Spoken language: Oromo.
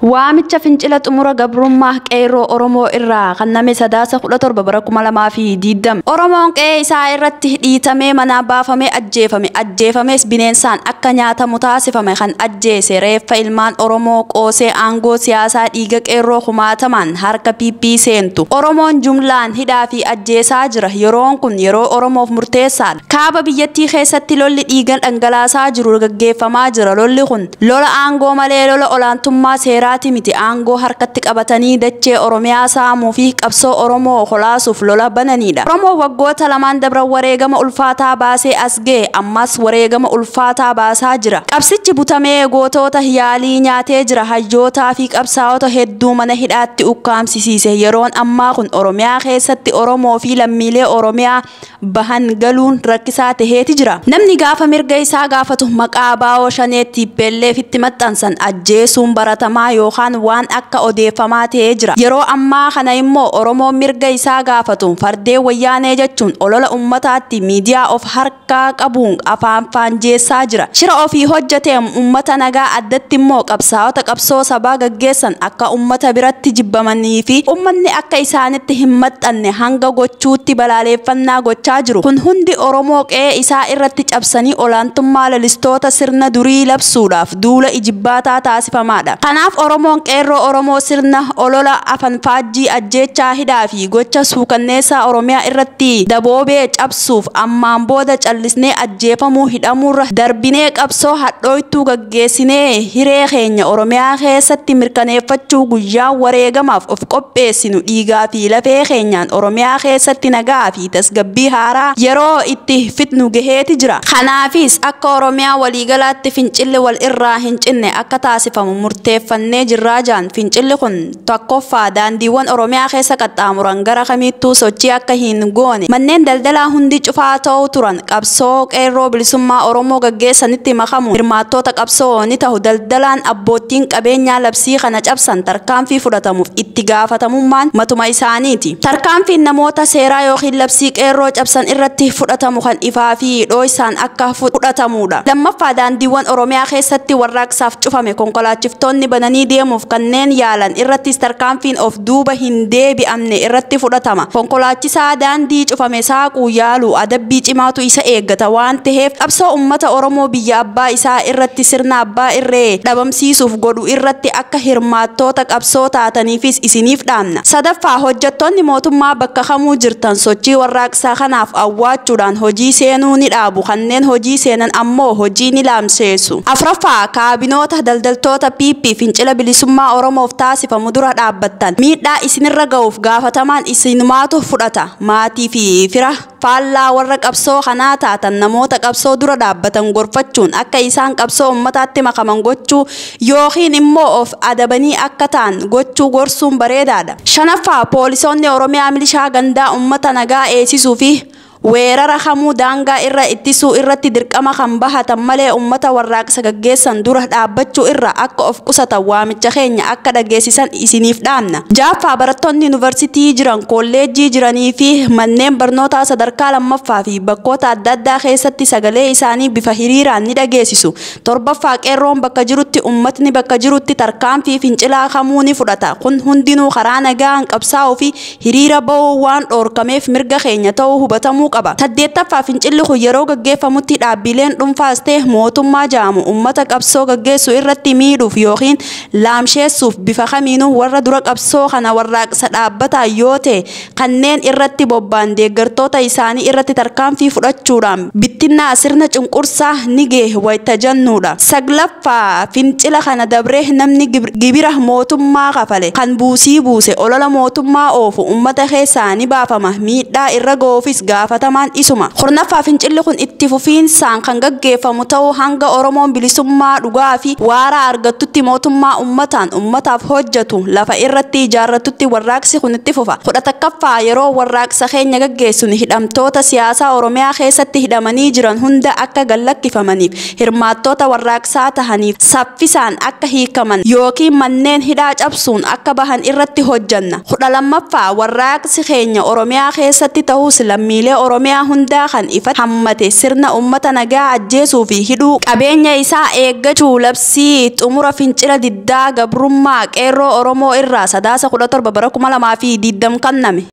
Waamicha fincila xumura gabrummaa qeerroo Oromoo irraa kanname Sadaasa 17 bara 2020. Oromoon qe'ee isaa irratti dhiitamee manaa baafamee ajjeefame. Ajjeefames bineensaan akka nyaatamu taasifame kan ajjeese reeffa ilmaan Oromoo qoosee aangoo siyaasaa dhiiga qeerroo kumaatamaan harka PP seentu. Oromoon jumlaan hidhaa fi ajjeesaa jira. Yeroon kun yeroo Oromoof murteessaadha. Kaaba biyyattii keessatti lolli dhiiga dhangalaasaa jiru gaggeeffamaa jira. Lolli kun lola aangoo malee lola olaantummaa seeraati miti. Aangoo harkatti qabatanii dachee Oromiyaa saamuu fi qabsoo Oromoo kolaasuuf lola bananiidha. Oromoo waggoota lamaan dabran wareegama ulfaataa baasee as ga'e, ammas wareegama ulfaataa baasaa jira. Qabsichi butamee gootota yaalii nyaatee jira. Hayyootaa fi qabsaa'ota hedduu mana hidhaatti ukkaamsisiise. Yeroon ammaa kun Oromiyaa keessatti Oromoo fi lammiilee Oromiyaa bahan galuun rakkisaa taheeti jira. Namni gaafa mirga isaa gaafatu maqaa baa'oo shaneetti belleefitti maxxansan ajjeesuun baratamaa yookaan waan akka odeeffamaa ta'ee jira. Yeroo ammaa kana immoo Oromoon mirga isaa gaafatu fardeen wayyaanee jechuun olola ummataatti miidiyaa of harkaa qabuun afaan faanjeessaa jira. Shira ofii hojjeteen ummata nagaa addatti immoo qabsaa'ota qabsoo sabaa gaggeessan akka ummata biratti jibbamanii fi ummanni akka isaanitti hin maxxanne hanga gochuutti balaaleffannaa gochaa jiru. Kun hundi Oromoo qe'ee isaa irratti cabsanii olaantummaa lalistoota sirna durii labsuudhaaf duula ijibbaataa taasifamaadha. Kanaaf Oromoon qeerroo Oromoo sirna olola afan faajjii ajjeechaa hidhaa fi gocha suukanneessaa Oromiyaa irratti daboobee cabsuuf ammaan booda callisnee ajjeefamuu hidhamuurra darbinee qabsoo hadhooytuu gaggeessinee hiree keenya Oromiyaa keessatti mirkaneeffachuu guyyaa wareegamaaf of qopheessinu dhiigaa fi lafee keenyaan Oromiyaa keessatti nagaa fi tasgabbii haaraa yeroo itti fitnu gaheeti jira. Kanaafis akka Oromiyaa waliigalaatti fincilli wal irraa hin cinne akka taasifamu murteeffannee jirraa jaan. Fincilli kun tokkoffaa daandiiwwan Oromiyaa keessa qaxxaamuran gara kamiittuu sochii akka hin goone manneen daldalaa hundi cufaa ta'uu turan qabsoo qeerroo bilisummaa Oromoo gaggeessanitti makamu hirmaattoota qabsoo ni ta'u. Daldalaan abboottiin qabeenyaa labsii kana cabsan tarkaanfii fudhatamuuf itti gaafatamummaan matuma isaaniiti. Tarkaanfiin namoota seeraa yookiin labsii qeerroo cabsan irratti fudhatamu kan ifaa fi dhooysaan akka fudhatamudha. Lammaffaa daandiiwwan Oromiyaa keessatti warraaqsaaf cufame konkolaachiftoonni bananii deemuuf kanneen yaalan irrattis tarkaanfiin of duuba hin deebi'amne irratti fudhatama. Konkolaachisaa daandii cufame saaquu yaalu adabbii cimaatu isa eeggata waan ta'eef qabsoo uummata Oromoo biyya abbaa isaa irratti sirna abbaa irree dhabamsiisuuf godhu irratti akka hirmaattoota qabsoo taataniifis isiniif dhaamna. Sadaffaa hojjettoonni mootummaa bakka kamuu jirtan sochii warraaqsaa kanaaf awwaachuudhaan hojii seenuu ni dhaabu. Kanneen hojii seenan ammoo hojii ni laamseessu. Afraffaa kaabinoota daldaltoota PP fincila bilisummaa Oromoof taasifamu dura dhaabbattan miidhaa isinirra ga'uuf gaafatamaan isinumaatu fudhata. Maatii fi fira faallaa warra qabsoo kanaa taatan namoota qabsoo dura dhaabbatan gorfachuun akka isaan qabsoo ummataatti makaman gochuu yookiin immoo of adabanii akka ta'an gochuu gorsuun bareedaadha. Shanaffaa poolisoonni Oromiyaa milishaa gandaa ummata nagaa eegsisuu fi weerara hamuu daangaa irra ittisuu irratti dirqama kan bahatan malee ummata warraaqsa gaggeessan dura dhaabbachuu irra akka of qusatan waamicha keenya akka dhageessisan isiniif dhaamna. Jaaffaa barattoonni yuunivarsiitii jiran, kolleejjii jiranii fi manneen barnootaa sadarkaa lammaffaa fi bakkoota adda addaa keessatti sagalee isaanii bifa hiriiraan ni dhageessisu. Torbaffaa qeerroon bakka jirutti ummatni bakka jirutti tarkaanfii fincilaa kamuu ni fudhata. Kun hundinuu karaa nagaan qabsaa'uu fi hiriira ba'uu waan dhoorkameef mirga keenya ta'uu hubatamuu qaba. Saddeettaffaa fincilli kun yeroo gaggeeffamutti dhaabbileen dhuunfaas ta'e mootummaa jaamu uummata qabsoo gaggeessu irratti miidhuuf yookiin laamsheessuuf bifa kamiinuu warra dura qabsoo kana warraaqsa dhaabbataa yoo ta'e kanneen irratti bobba'an deeggartoota isaanii irratti tarkaanfii fudhachuudhaan bittinnaa sirna cunqursaa ni gahe wayita jennuudha. Saglaffaa fincila kana dabree namni gibira mootummaa kafale kan buusii buuse olola mootummaa oofu uummata keessaa ni baafama. Miidhaa irra ga'uufis gaafatamaan isuma. Kurnaffaa fincilli kun itti fufiinsaan kan gaggeeffamu ta'uu hanga Oromoon bilisummaa dhugaa fi waaraa argattutti mootummaa uummataan uummataaf hojjetu lafa irratti ijaarratutti warraaqsi kun itti fufa. 11ffaa yeroo warraaqsa keenya gaggeessinu hidhamtoota siyaasaa Oromiyaa keessatti hidhamanii jiran hunda akka gallakkifamaniif hirmaattoota warraaqsaa tahaniif saffisaan akka hiikaman yookiin manneen hidhaa cabsuun akka bahan irratti hojjanna. 12ffaa warraaqsi keenya Oromiyaa keessatti ta'us lammiilee Oromiyaa hundaa kan ifatti hammate sirna uummata nagaa ajjeesuu fi hidhuu qabeenya isaa eeggachuu labsii xumura fincila diddaa gabrummaa qeerroo Oromoo irraa Sadaasa 17 bara 2020 kenname.